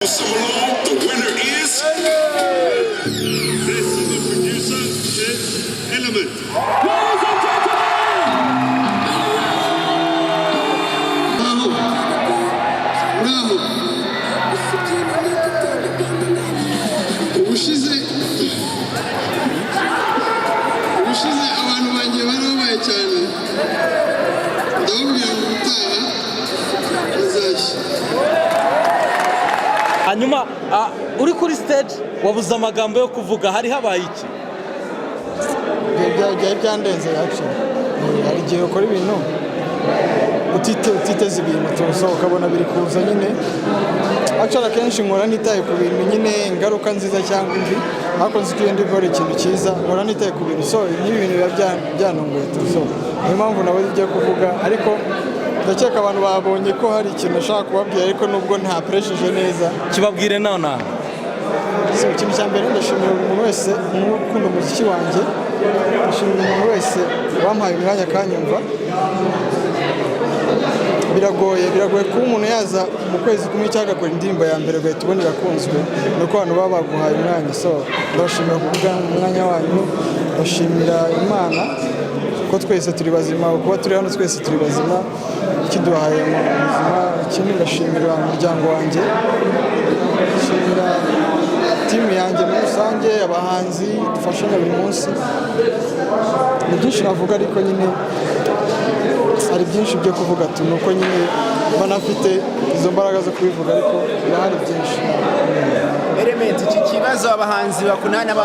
Summer Long. The winner is. Best Singer Producer is Element. Ladies and gentlemen, Muraho, muraho. Ubushize abantu banjye barababaye cyane, ndababwira ngo ubutaha bazashya. Hanyuma uri kuri stage wabuze amagambo yo kuvuga, hari habaye iki? Byari byandenze actually. Hari igihe ukora ibintu utiteze ibintu tuza ukabona biri kuza nyine. Actually, akenshi nkora nitaye ku bintu nyine, ingaruka nziza cyangwa imbi, ariko nzi ko iyo ndi gukora ikintu cyiza nkora nitaye ku bintu. So n'ibi bintu biba byantunguye tu. So niyo mpamvu nawe ibyo kuvuga, ariko ndakeka abantu babonye ko hari ikintu nashaka kubabwira, ariko nubwo ntapresheje neza. Kibabwire nonaha. So ikintu cya mbere, ndashimira buri muntu wese ukunda umuziki wanjye, ndashimira umuntu wese wampaye umwanya akanyumva. Biragoye kuba umuntu yaza mu kwezi kumwe cyangwa agakora indirimbo ya mbere ugahita ubona irakunzwe, ni uko abantu baba baguhaye umwanya. So ndabashimira kuvuga umwanya wanyu, ndashimira Imana ko twese turi bazima, kuba turi hano twese turi bazima, ikiduhaye mu buzima. Ikindi, ndashimira umuryango wanjye, ndashimira team yanjye muri rusange, abahanzi dufashanya buri munsi. Ni byinshi navuga, ariko nyine hari byinshi byo kuvuga tu, ni uko nyine mba nafite izo mbaraga zo kubivuga, ariko birahari byinshi. Element, iki kibazo abahanzi bakunana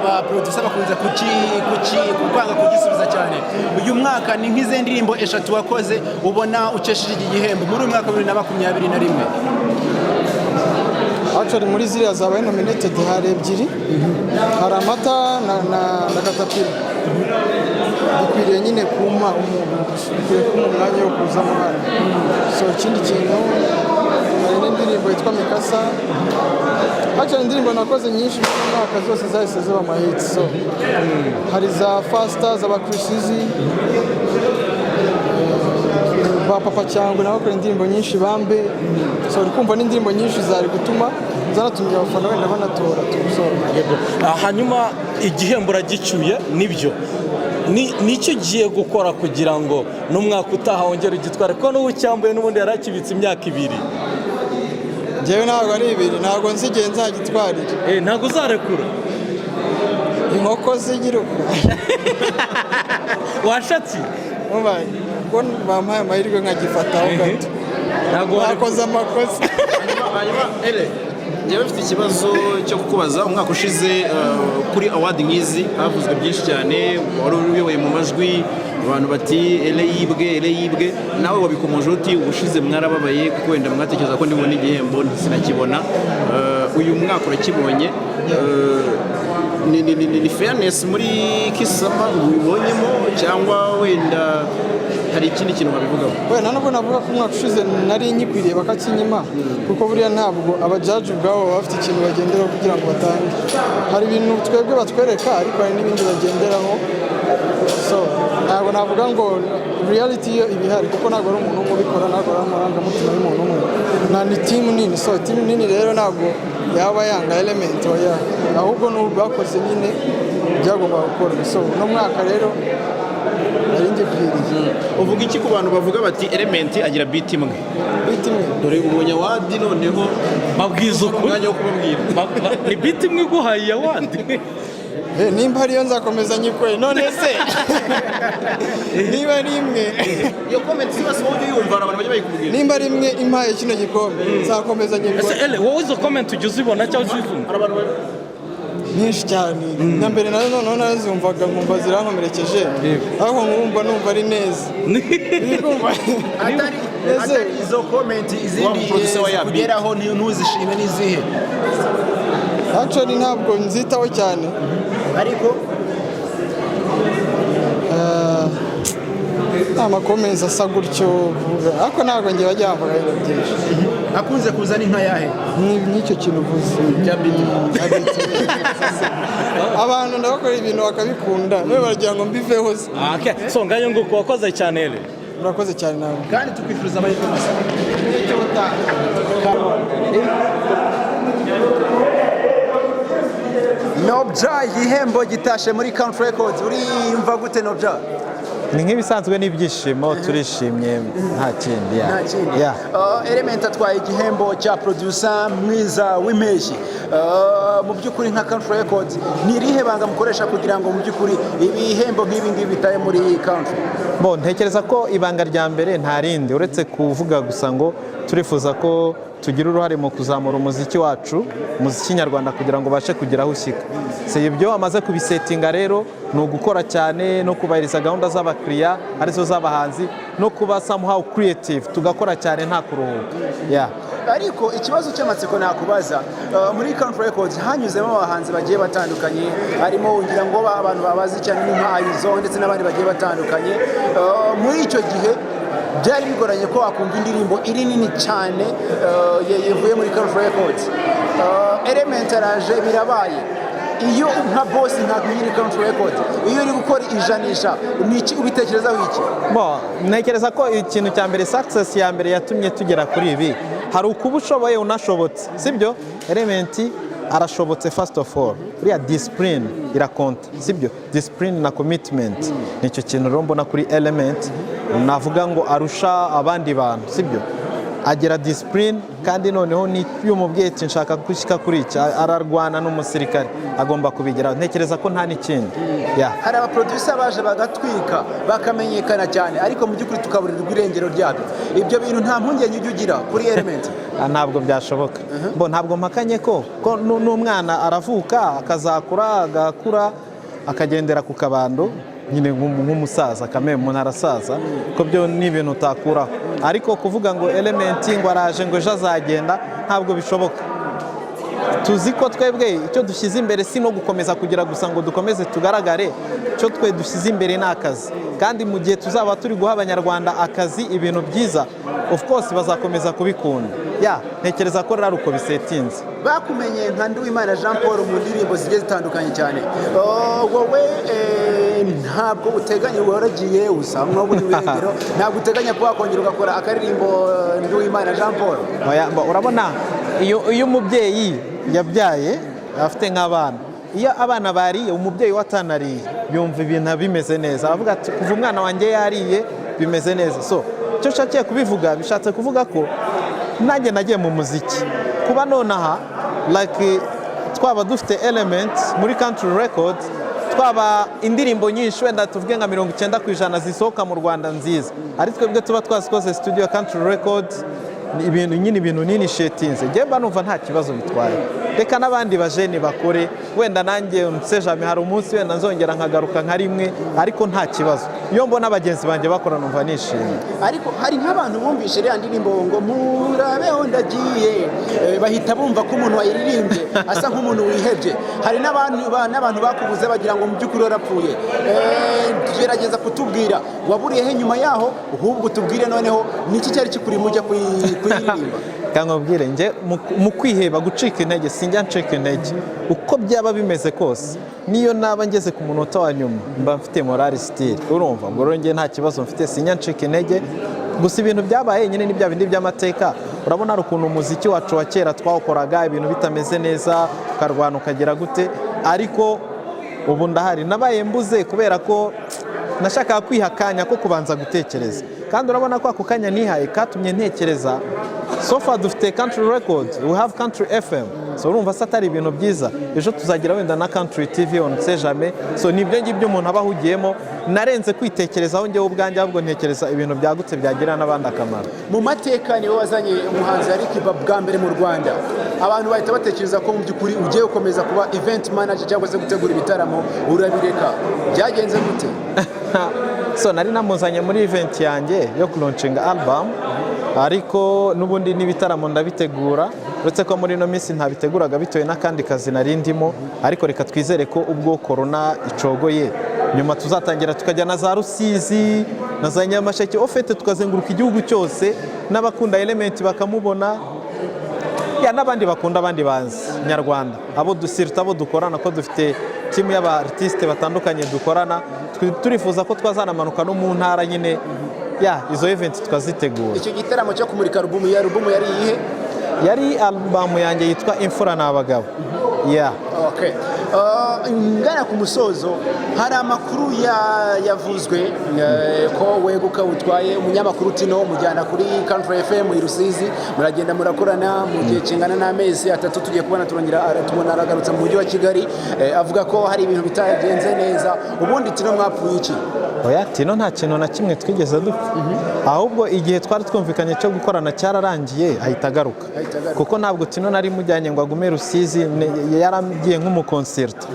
ba producer bakunze kuki kuki kwanga kugisubiza cyane. Uyu mwaka ni nk'izi ndirimbo eshatu wakoze ubona ukesheje iki gihembo muri uyu mwaka wa 2021? Actually, muri ziriya zabaye nominated hari ebyiri, hari Amata na Katapila. Bikwiriye nyine kumpa umuntu, bikwiye kumpa umwanya wo kuzamo hano. So ikindi kintu, hari n'indirimbo yitwa Mikasa. Actually, indirimbo nakoze nyinshi muri uyu mwaka zose zahise ziba ama hits. So hari za Fasta z'aba Chriss Eazy, ba Papa Cyangwe nabo bakora indirimbo nyinshi bambe. So uri kumva n'indirimbo nyinshi zari gutuma zanatumye abafana wenda banatora tu. So Hanyuma igihembo uragicyuye, nibyo, ni nicyo ugiye gukora kugira ngo n'umwaka utaha wongere ugitware, ko n'ubu cyambuye n'ubundi yari akibitse imyaka 2? Njyewe ntabwo ari 2, ntabwo nzi igihe nzagitwarira. Ntabwo uzarekura? Inkoko zigira uko. Washatse. Umva, ko bampaye amahirwe nkagifataho gato. Ntabwo warekura. Bakoze amakosa. Hanyuma Ele, njyewe mfite ikibazo cyo kukubaza. Umwaka ushize kuri award nk'izi havuzwe byinshi cyane, wari uyoboye mu majwi, abantu bati "Ele yibwe, Ele yibwe". Nawe wabikomoje uti ubushize mwarababaye kuko wenda mwatekereza ko ndibona igihembo sinakibona. Uyu mwaka urakibonye. Ni fairness muri Kiss Summer ubibonyemo, cyangwa wenda hari ikindi kintu wabivugaho? Wenda nubwo navuga ko umwaka ushize nari nyikwiriye bakakinyima, kuko buriya ntabwo abajaji ubwabo baba bafite ikintu bagenderaho kugira ngo batange. Hari ibintu twebwe batwereka, ariko hari n'ibindi bagenderaho. So ntabwo navuga ngo reality yo iba ihari, kuko ntabwo ari umuntu umwe ubikora, ntabwo ari amarangamutima y'umuntu umwe, na ni team nini. So team nini rero ntabwo yaba yanga Element, oya, ahubwo n'ubu bakoze nyine byagombaga gukorwa. So uno mwaka rero nari ngikwiriye. Uvuga iki ku bantu bavuga bati "Element agira beat imwe"? Beat imwe? Dore ubonye award noneho. Babwiza ukuri. Umwanya wo kubabwira. Ni beat imwe iguhaye iya award? Nimba ariyo nzakomeza nyikore. None se niba ari imwe? Iyo comment si bose wowe ujya uyumva, hari abantu bajya bayikubwira. Nimba ari imwe impaye kino gikombe, nzakomeza Ese nyikore. Ele, wowe izo comment ujya uzibona cyangwa uzizumva? Hari abantu Nyinshi cyane. Na mbere nazo noneho narazumvaga nkumva zirankomerekeje, ariko nkumva numva ari neza. Uri kumva? Atari Ese- atari izo comment, izindi Wa producer wa ya beat. zikugeraho ntuzishime n'izihe? Actually, ntabwo nzitaho cyane. Ariko Nta ma comments asa gutyo, ariko ntabwo njye bajya bamvuga ibintu byinshi. Akunze kuza ni nka yahe? N'icyo kintu uvuze Bya beat. Bya beat. Abantu ndabakora ibintu bakabikunda, none baragira ngo mbiveho se? Okay. So ngayo nguko, wakoze cyane Ele. Murakoze cyane nawe. Kandi tukwifuriza amahirwe masa. Icyo utaha. Noopja, igihembo gitashe muri Country Records, uriyumva gute, Noopja? Ni nk'ibisanzwe, n'ibyishimo, turishimye, nta kindi, yeah. Nta kindi. Yeah. Element atwaye igihembo cya producer mwiza w'impeshyi. Mu by'ukuri nka Country Records, ni irihe banga mukoresha kugira ngo mu by'ukuri ibihembo nk'ibi ngibi bitaye muri Country? Bo, ntekereza ko ibanga rya mbere nta rindi uretse kuvuga gusa ngo turifuza ko tugira uruhare mu kuzamura umuziki wacu, umuziki nyarwanda, kugira ngo ubashe kugira aho ushyika. Si ibyo amaze kubisetinga rero, ni ugukora cyane no kubahiriza gahunda z'abakiriya, arizo z'abahanzi, no kuba somehow creative, tugakora cyane nta kuruhuka, yeah. Ariko ikibazo cy'amatsiko nakubaza, muri Country Records hanyuzemo abahanzi bagiye batandukanye, harimo ngira ngo abantu babazi cyane ni nka Ayizo ndetse n'abandi bagiye batandukanye. Muri icyo gihe byari bigoranye ko wakumva indirimbo iri nini cyane ivuye muri Country Records. Element araje, birabaye. Iyo nka boss, nka nyiri Country Records, iyo uri gukora ijanisha, ni iki ubitekerezaho iki? Bo, ntekereza ko ikintu cya mbere, success ya mbere yatumye tugera kuri ibi, hari ukuba ushoboye, unashobotse, sibyo? Element arashobotse. First of all, uriya discipline irakonta, sibyo? Discipline na commitment, nicyo kintu rero mbona kuri Element navuga ngo arusha abandi bantu, sibyo? Agira discipline, kandi noneho niyo umubwiye ati nshaka gushyika kuri iki, ararwana n'umusirikare, agomba kubigeraho. Ntekereza ko nta n'ikindi, yeah. Hari abaproducer baje bagatwika, bakamenyekana cyane, ariko mu by'ukuri tukaburirwa irengero ryabyo. Ibyo bintu nta mpungenge ujya ugira kuri Element? Ah, ntabwo byashoboka. Bo, ntabwo mpakanye ko n'umwana aravuka, akazakura, agakura, akagendera ku kabando nyine nk'umusaza kameme, umuntu arasaza, ko byo ni ibintu utakuraho. Ariko kuvuga ngo Element ngo araje ngo ejo azagenda, ntabwo bishoboka. Tuzi ko twebwe icyo dushyize imbere si no gukomeza kugira gusa ngo dukomeze tugaragare. Icyo twe dushyize imbere ni akazi, kandi mu gihe tuzaba turi guha Abanyarwanda akazi, ibintu byiza, of course bazakomeza kubikunda. Ya, ntekereza ko rero ari uko bisetinze. Bakumenye nka Nduwimana Jean Paul mu ndirimbo zigiye zitandukanye cyane. Oh, wowe ntabwo uteganya, waragiye usa nk'aho irengero, ntabwo uteganya kuba wakongera ugakora akaririmbo Nduwimana Jean Paul? Oya, urabona iyo umubyeyi yabyaye afite nk'abana, iyo abana bariye, umubyeyi we atanariye yumva ibintu bimeze neza, aravuga ati kuva umwana wanjye yariye bimeze neza. So icyo nshakiye kubivuga, bishatse kuvuga ko nanjye nagiye mu muziki kuba nonaha, like twaba dufite Element muri Country Record, twaba indirimbo nyinshi, wenda tuvuge nka 90% zisohoka mu Rwanda nziza ari twebwe tuba twazikoze studio Country Record. Ni ibintu nyine, ibintu nini shetinze. Njye mba numva nta kibazo bitwaye, reka n'abandi bajeni bakore. Wenda nanjye nsejame hari umunsi wenda nzongera nkagaruka nka rimwe, ariko nta kibazo. Iyo mbona bagenzi banjye bakora numva nishimye. Ariko hari nk'abantu bumvishe iriya ndirimbo ngo murabeho ndagiye, bahita bumva ko umuntu wayiririmbye asa nk'umuntu wihebye. Hari n'abantu bakubuze bagira ngo mu by'ukuri warapfuye. Gerageza kutubwira waburiye he nyuma yaho, ahubwo utubwire noneho niki cyari kikurimo ujya kuyiririmba. Nkubwire, njye mu kwiheba, gucika intege, sinjya ncika intege uko byaba bimeze kose. Niyo naba ngeze ku munota wa nyuma mba mfite morale still, urumva? Ubwo rero njye nta kibazo mfite, sinjya ncika intege. Gusa ibintu byabaye nyine ni bya bindi by'amateka. Urabona hari ukuntu umuziki wacu wa kera twawukoraga ibintu bitameze neza, ukarwana ukagera gute, ariko ubu ndahari. Nabaye mbuze kubera ko nashakaga kwiha akanya ko kubanza gutekereza, kandi urabona ko ako kanya nihaye katumye ntekereza. So far dufite Country Records, we have Country FM, so urumva se atari ibintu byiza? Ejo tuzagira wenda na Country TV, on sait jamais. So ni ibyo ngibyo umuntu aba ahugiyemo. Narenze kwitekerezaho njyewe ubwanjye, ahubwo ntekereza ibintu byagutse byagirira n'abandi akamaro. Mu mateka niwe wazanye umuhanzi Alikiba bwa mbere mu Rwanda. Abantu bahita batekereza ko mu by'ukuri ugiye gukomeza kuba event manager cyangwa se gutegura ibitaramo, urabireka. Byagenze gute? So nari namuzanye muri event yanjye yo kulaunchinga album, ariko n'ubundi n'ibitaramo ndabitegura, uretse ko muri ino minsi ntabiteguraga bitewe n'akandi kazi nari ndimo. Ariko reka twizere ko ubwo korona icogoye nyuma tuzatangira tukajya na za Rusizi na za Nyamasheke, au fait tukazenguruka igihugu cyose, n'abakunda Element bakamubona, ya, n'abandi bakunda abandi banzi nyarwanda, abo dusirita, abo dukorana, ko dufite timu y'aba artiste batandukanye dukorana. Turifuza ko twazanamanuka no mu ntara nyine, ya, izo event tukazitegura. Icyo gitaramo cyo kumurika alubumu, ya alubumu yari iyihe? Yari alubumu yanjye yitwa Imfura ni Abagabo. Yeah. Okay. Ngana ku musozo, hari amakuru yavuzwe ko weguka utwaye umunyamakuru Tino, mujyana kuri Country FM i Rusizi, muragenda murakorana mu gihe kingana n'amezi 3. Tugiye kubona turongera tubona aragarutse mu mujyi wa Kigali, avuga ko hari ibintu bitagenze neza. Ubundi Tino mwapfuye iki? Oya, Tino nta kintu na kimwe twigeze dupfa. Ahubwo igihe twari twumvikanye cyo gukorana cyararangiye, ahita agaruka. Ahita agaruka. Kuko ntabwo Tino nari mujyanye ngo agume Rusizi, yaragiye nk'umuconsultant,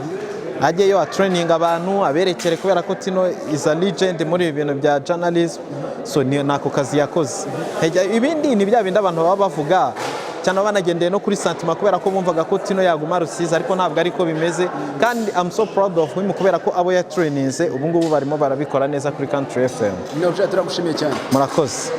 ajyeyo atraininga abantu, aberekere, kubera ko Tino is a legend muri ibi bintu bya journalism. So ni ako kazi yakoze. Ibindi ni bya bindi abantu baba bavuga cyane, banagendeye no kuri sentiment, kubera ko bumvaga ko Tino yaguma Rusizi, ariko ntabwo ariko bimeze. Kandi I'm so proud of him, kubera ko abo yatraininze ubu ngubu barimo barabikora neza kuri Country FM. Turagushimiye cyane. Murakoze.